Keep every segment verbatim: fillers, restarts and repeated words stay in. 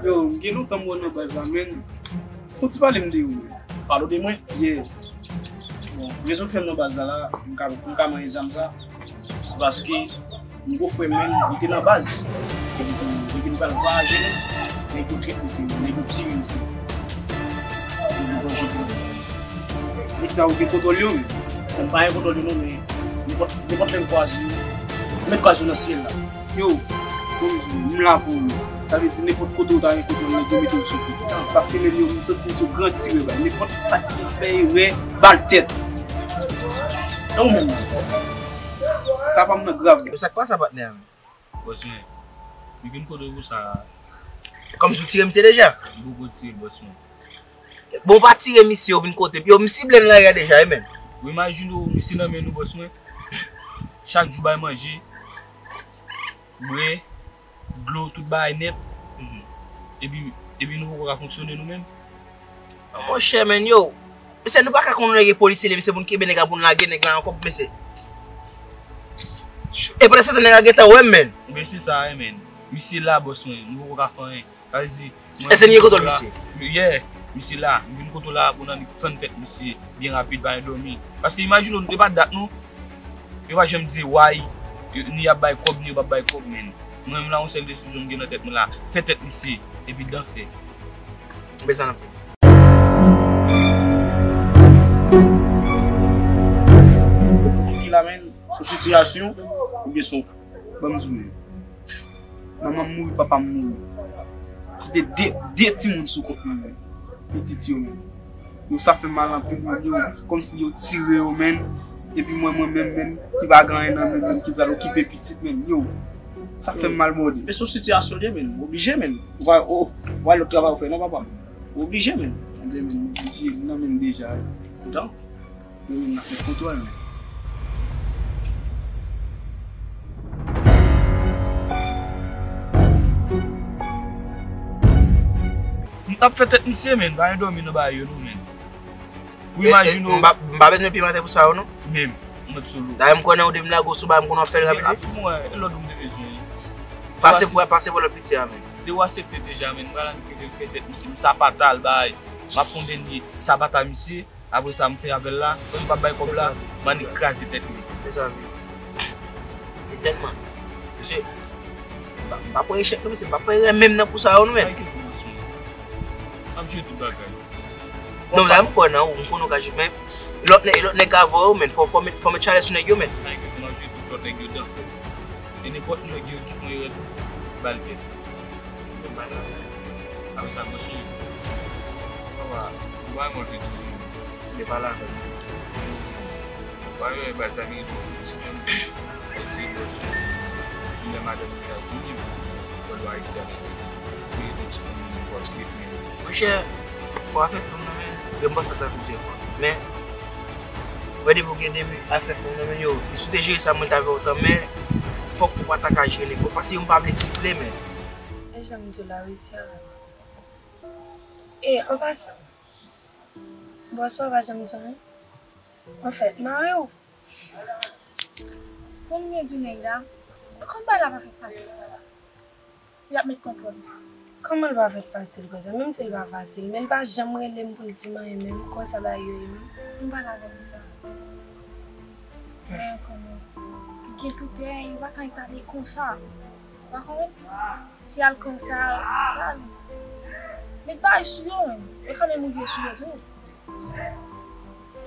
Yo, m gen lontan m wè w nan baz la, men. Fon ti pale m de ou, men. Pale w de mwen? Yeah. Bon, rezon k fè m nan baz la la, m ka, m ka manyen zam sa, se paske m gwo frè m, men, li te nan baz. Epi tou, li vin pral vwayaje, men, nèg yo trèt misye, nèg yo tire misye. Epi vanje pou misye. Nèg sa yo gen kontwòl yo, men. Bon, m pa gen kontwòl yo non, men nenpòt, nenpòt lè m kwaze yo, m mèt kwaze yo nan syèl la. Yo, bonjou, m la pou ou, men. Sa vle di nenpòt kote ou ta gen kontwòl, nèg yo mete w sou kou. Paske nèg yo, m santi m se yon gran tirè bay. Nenpòt sa ki fè erè, ba l tèt. E ou menm? Ka pa m nan grav. Sa k pase, patnè a, men? Bòs mwen, m vin kote w pou sa. Kòmsi w tire misye deja? M poko tire, bòs mwen. Bon, w pa tire misye, w vin kote m. Yo, m sible l nan lari a deja, wi, men. Ou imajine w, misye nan men nou, bòs mwen. Chak jou bay manje, bwè, dlo, tout bagay nèt. Mhm. Epi, epi nou poko ka fonksyone nou menm. Monchè, men, yo. Mesye, nou pa ka konn lè gen polisye, li, mesye, pou n kenbe nèg la, pou n lage nèg la ankò, mesye. E pandan se tan, nèg la gentan wè m, men. Men se sa, wi, men. Misye la, bòs mwen, nou poko ka fè anyen. Sa vle di, mwen... Èske n gen kontwòl misye? Yeah, misye la. M vin kote w la pou n annik fann tèt misye byen rapid, pa endòmi. Paske imajine w, e pa dat non. Yo pa janm di why, yo, ni y ap bay kòb, ni yo p ap bay kòb, men. Mwen menm la, yon sèl desizyon m gen nan tèt mwen la, fè tèt misye, epi dan fè. Men sa n ap fè. Pou ki la, men, se yon sitiyasyon, oubyen se yon... Ban m di w, men. Manman m mouri, papa m mouri. Kite de, de timoun sou kont mwen, men. Pitit yo, men. Yo, sa fè m mal anpil, men, yo, kòmsi yo tire yo, men. Epi mwen, mwen menm, men, ki pa gen anyen nan men, men, ki pral okipe pitit, men, yo. Sa fè m mal, bòde. Men se yon sitiyasyon li ye, men. Oblije, men. Ou pa, ou, ou pa lòt travay ou fè, non, papa. Oblije, men. Ebyen, men, oblije, nan men m deja, wi. Donk, nou menm n ap fè kontwòl, men. M t ap fè tèt misye, men, pa endòmi nan bagay yo, non, men. Ou imajine w. M pa, m pa bezwen piman tè pou sa yo, non. Menm, ou mèt sou lou. Dayè, m konnen ou depi m lage w sou bagay, m konnen w ap fè l rapid, wi. Apre mwen, e lòd ou m te bezwen. Pase pou, pase pou lòt piti a, men. De ou aksepte deja, men, m pral annik rete m fè tèt misye, m sapata l bay. M ap fè yon dènye sapata misye. Apre sa, m fè avè l la. Si l pa bay kòb la, m annik kraze tèt li. Se sa, wi. E sèlman, mesye, m pa, m pa pran echèk non, mesye, m pa pran erè menm nan kou sa yo non, men. Pa enkyete w, bòs mwen. M ap jere tout bagay. Non, la, m kwè nan ou, m konnen w ka jere, men lòt nèg, lòt nèg ka vòlè w, men fò, fò met, fò met chalè sou nèg yo, men. Pa enkyete w, m ap jere tout lòt nèg yo dan fè. E nenpòt nèg yo ki fè yon erè tou, ba l tèt. Yo ba l sa. Apre sa, bòs mwen. Papa, ou pa renmen w te di, men pa la avè m. Ou pa renmen baz la vin tou ti fanm. Ti bòs mwen. Mwen madanm Etazini, mwen dwa Ayiti avè mwen. Vin tou ti fanm mwen bòs mwen. Monchè, fò afè fanm nan, men. Yo, m panse sa plizyè fwa. Men, wè depi w gen debi afè fanm nan, men yo, si w te jere sa, mwen t avè w tan, men fòk ou pa ta ka jere nenpòt. Paske yo, m pa vle sible, men. E jan m di w la, wi, sè. E, an pasan, bòs ou a pa janm di anyen. Anfèt, mari w, pou m byen di w nèg la, kòm bagay la pa fèt fasil konsa. L ap met konprann. Kòman l pa fèt fasil konsa? Menm si l pa fasil, men l pa janm rele m pou l di m anyen menm. Kòman sa bagay yo ye menm? M pa dakò avèk sa. Men kanmenm, li gen toutè, li pa ka pale konsa. Ou pa konprann? Si al konsa, al met bagay sou yo menm. E kanmenm rive sou yo tou.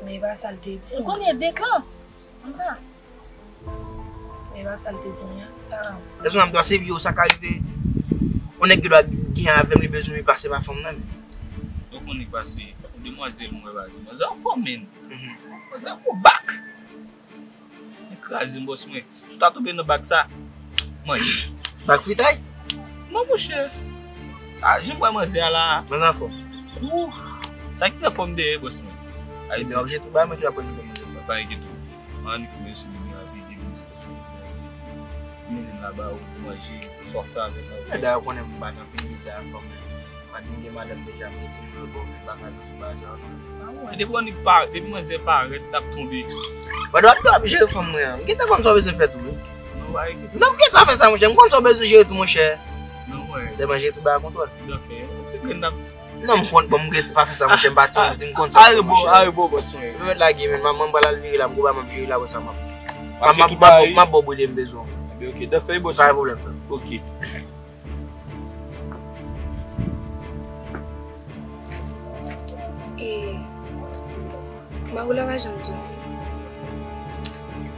Men e pa sa l te di m. Ou konnen deklan. Konsa. Men e pa sa l te di m nan, sa. Lè zòn nan m dwa se yo, sa ka rive. Yon nèg ki dwa gen avè m, li bezwen li pase pa fanm nan, men. Ou konnen k pase, yon demwazèl m wè bagay. Manzè anfòm, men. Mhm. Manzè gwo bak. Li kraze m, bòs mwen. Si w ta tonbe nan bak sa, manje. Bak fritay? Non, monchè. Sa, jan m wè manzè a la. Manzè anfòm. Wouh. Sa ki nan fòm dèyè, bòs mwen. Ebyen, w ap jete tout bagay, mwen ki ap prezante manzè. Pa enkyete w. Annik fè yon sou li, men avè li, men se bòs mwen. Mennen l laba, ou manje, sa w fè avè l la, ou fè. Men dayè, ou konnen m pa nan peyi sa ankò, men. Mwen gen madanm deja, m gen timoun yo, bon, men m pa ka viv sou baz sa, non. Ah ouais. E depi w annik pa, depi manzè parèt, l ap tonbe. Mwen dwe ap, dwe ap jere fanm mwen an. M gentan konn sa w bezwen fè tou, wi. Non, pa enkyete w. Non, m gentan fè sa, monchè. M konn sa w bezwen jere tou, monchè. Non, Lè manje tou bay kontwòl. Dòfè, ti grenn nan. Non, m konn, bon, m rete pa fè sa, monchè, m pati, m rete, m konn sa, monchè. Arebo, arebo, bòs mwen. Mwen mèt lage, men, m, m pral al vire la, m gon bagay m ap jere la, wè sa m ap. M ap, m ap, m ap, m ap ba w bride m bezwen. Ebyen, ok, dòfè, bòs mwen. Pa gen pwoblèm, frè. Ok. E, Maroula pa janm di anyen.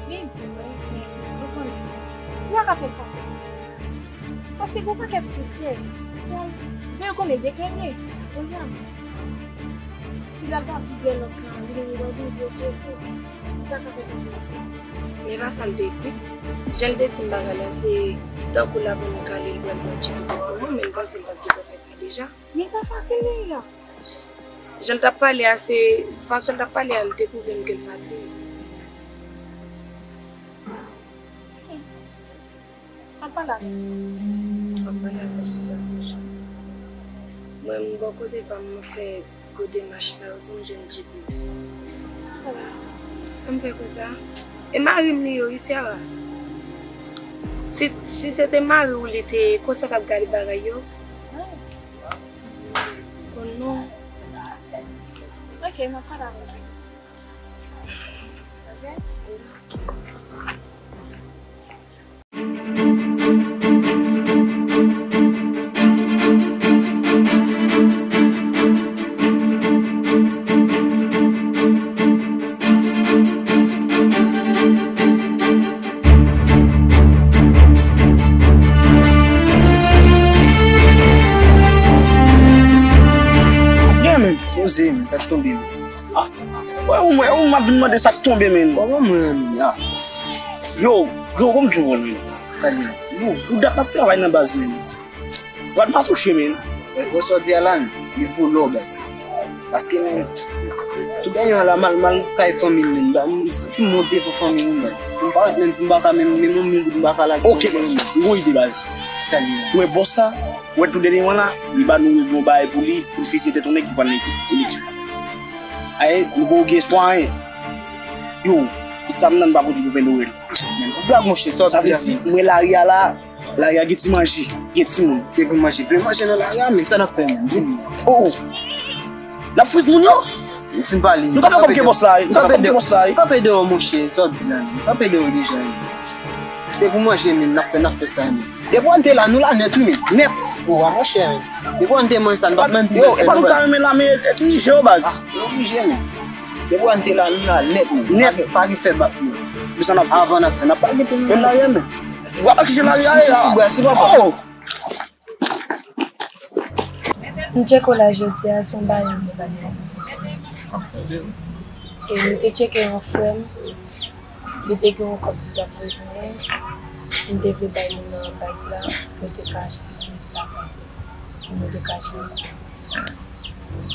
Li di mwen, men, ou konnen, ou pa ka fè l fòse konsa. Paske gen yon pakèt tout tè, men ou konnen deklare, kounye a. Si l al pati bè lòt la, li gen yon bagay pou l di tou. Ou pa ka fè konsa konsa. Men pa sa l te di. Jan l te di m bagay la, se tankou l ap vin kale l pral pran tchip pou mwen, men m panse l t ap gentan fè sa deja. Men pa fasil, Leila. Jan l t ap pale a, se fason l t ap pale a, l te pwouve m ke l fasil. Ap pale avè l sou sa. Ap pale avè l sou sa toujou. Mwen, m bò kote pa m, mwen fè gwo demach la pou m jwenn Djibril. Sa m fè konsa? E mari m li yo, wi, Ciara. Si, si se te mari w li te, konsa l ap gade bagay yo. Oh non. Ok, m ap pale avè l. Ok? Byen, men, poze, men, sa k tonbe, men. Ah, wè, ou, wè, ou, m ap vin mande sa k tonbe, men. Kòman mwen, menm, ya? Yo, yo, kòm di w, men. Yo, ou dat m ap travay nan baz, men. Rad pa touche, men. E, wè sa w di a la, men, li vole w, baz. Paske, men, tout dènye an la, mal, mal kay fanmi m, men. Ba, m santi m wont devan fanmi m, baz. M pa wont menm, m pa ka menm, menm yon mil goud, m pa ka lage. Ok, m gon ide, baz. Sa li ye? Ou wè bòs la, ou wè tout dènye an la, li ba nou yon bagay pou li, pou l fizye tèt yon nèg ki pral nan eleksyon. Ayen, nou poko gen espwa anyen. Yo, sa m nan pa pote pou Pè Nwèl. Men, blag, monchè, sa w di a. Sa vle di, mwen lari a la, lari a gen ti manje, gen timoun. Se pou manje, plen manje nan lari a, men sa n ap fè, men, di m. Oh, oh. N ap friz moun yo? Ou fin pale. Nou ka fè kòb ke bòs la, nou ka fè kòb ke bòs la. Kanpe deyò, monchè, sa w di la, men. Kanpe deyò deja, men. Se pou manje, men, n ap fè, n ap fè sa, men. Depi w antre la, nou la nèt, wi, men. Nèt. Oh, a monchè, men. Depi w antre manje sa, n p ap menm pi bezwen. Yo, e pa nou ka renmen la, men, e dirije yo, baz. Ah, nou oblije, men. Depi w antre la, nou la nèt, men. Nèt. Pa gen, pa gen fè bak, men. Men sa n ap fè? Avan n ap fè, n ap pa gen pou nou lari a, men. W ap kije lari a, e a. Sou bwa, sou bwa. Oh! M tcheke w la jodi a, se yon bagay mwen pa gen ansanm. E m te tcheke yon frè m, li te gen yon kòb li t ap voye pou mwen, m te vle bay moun nan baz la, pou te ka achte plis lakay, pou nou te ka achte yon kòb.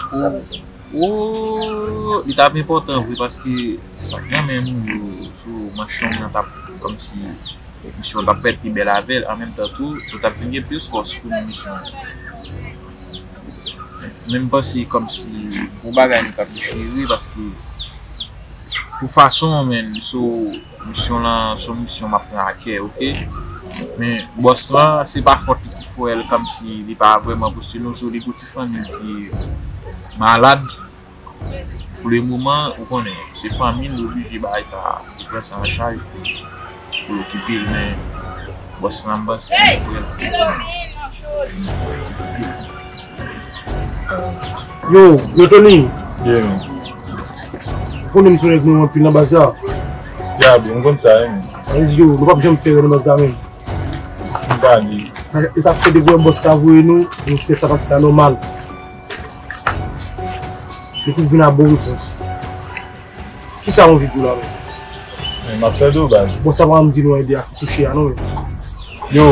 Sa w panse? Oh, li t ap enpòtan vre, paske sa k nan men nou yo sou machann nan t ap kòmsi misyon t ap fèt pi bèl avè l, an menm tan tou, nou t ap vin gen plis fòs pou nou misyon. Men m panse kòmsi gon bagay nou t ap jere, paske pou fason an, men, so, misyon lan, se yon misyon m ap pran a kè, oke? Men bòs lan, se pa fòt li ki fè l, kòmsi li pa vrèman poste nou, so, li gon ti fanmi l ki malad. Pou le moman, ou konnen, se fanmi l, li oblije bagay sa, li pran sa an chaj pou, pou l okipe l, men bòs lan, m panse li prè l pou tounen. Yo, yo, Tony. Yeah, man. Ou konnen m se yon nèg mwen anpil nan baz la. Ya, bro, m konn sa, wi, men. Yo, nou p ap janm fè erè nan baz la, men. M pa li. Sa, e sa fè depi lè bòs la voye nou, nou fè sa pa fè anòmal. Nou tout vin a bon repons. Kisa w anvi di w la menm? Men m ap tande w, baz. Bon, sa pa m di nou ede a touche a non, men. Yo,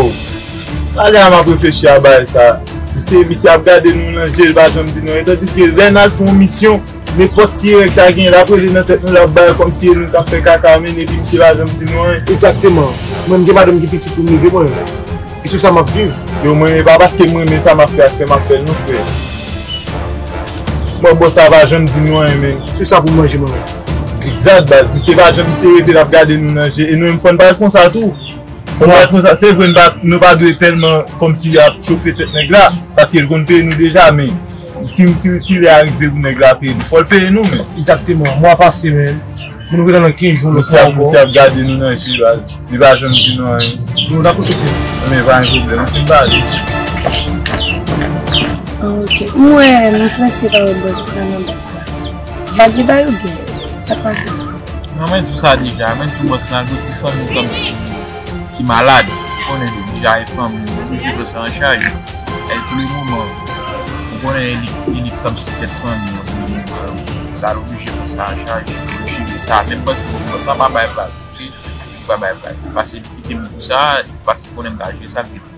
talè a m ap reflechi a bagay sa. Misye, misye ap gade nou nan je, l pa janm di nou anyen. Tandiske lè n al fè yon misyon, nenpòt ti erè k ta genyen, l ap rele nan tèt nou, l ap bay kòmsi e nou k ap fè kaka, men epi misye pa janm di nou anyen. Egzakteman. Mwen, m gen madanm, gen pitit pou m leve, mwen. E se sa m ap viv. Yo, mwen, e pa paske m renmen sa m ap fè ak fè m ap fè l non, frè. Mwen, bòs sa pa janm di nou anyen, men. Se sa pou manje, mwen. Egzak, baz. Misye pa janm, misye rete l ap gade nou nan je. E nou menm, fò n pa l konsa tou. Ou pa konsa, se vre, nou pa, nou pa dwe tèlman kòmsi ap chofe tèt nèg la, paske l konn peye nou deja, men si, si, si lè a rive pou nèg la peye nou, fò l peye nou, men. Egzakteman. Mwa pase, men. Moun nou gen nan kenz jou, lòt fwa ankò. Misye ap gade nou nan je, baz. Li pa janm di nou anyen. Nou dakò, mesye. Men pa gen pwoblèm, nou fin pale. Ok. M wè, m sanse pa wè bòs la nan baz la. Vag yo ba yo byen. Sa k pase? Non, mwen di w sa deja. Mwen di w bòs la, gon ti fanmi kòmsi ki malad. Ou konnen deja e fanmi, li oblije pran sa an chaj. E pou le moman, ou konnen e li, e li kòmsi tèt fanmi an pou le moman. Sa l oblije pran sa an chaj, pou l jere sa. Menm panse pou bòs la pa bay vag, ok? Li pa bay vag. Pase li kite m pou sa, pase konnen m ka jere sa, l te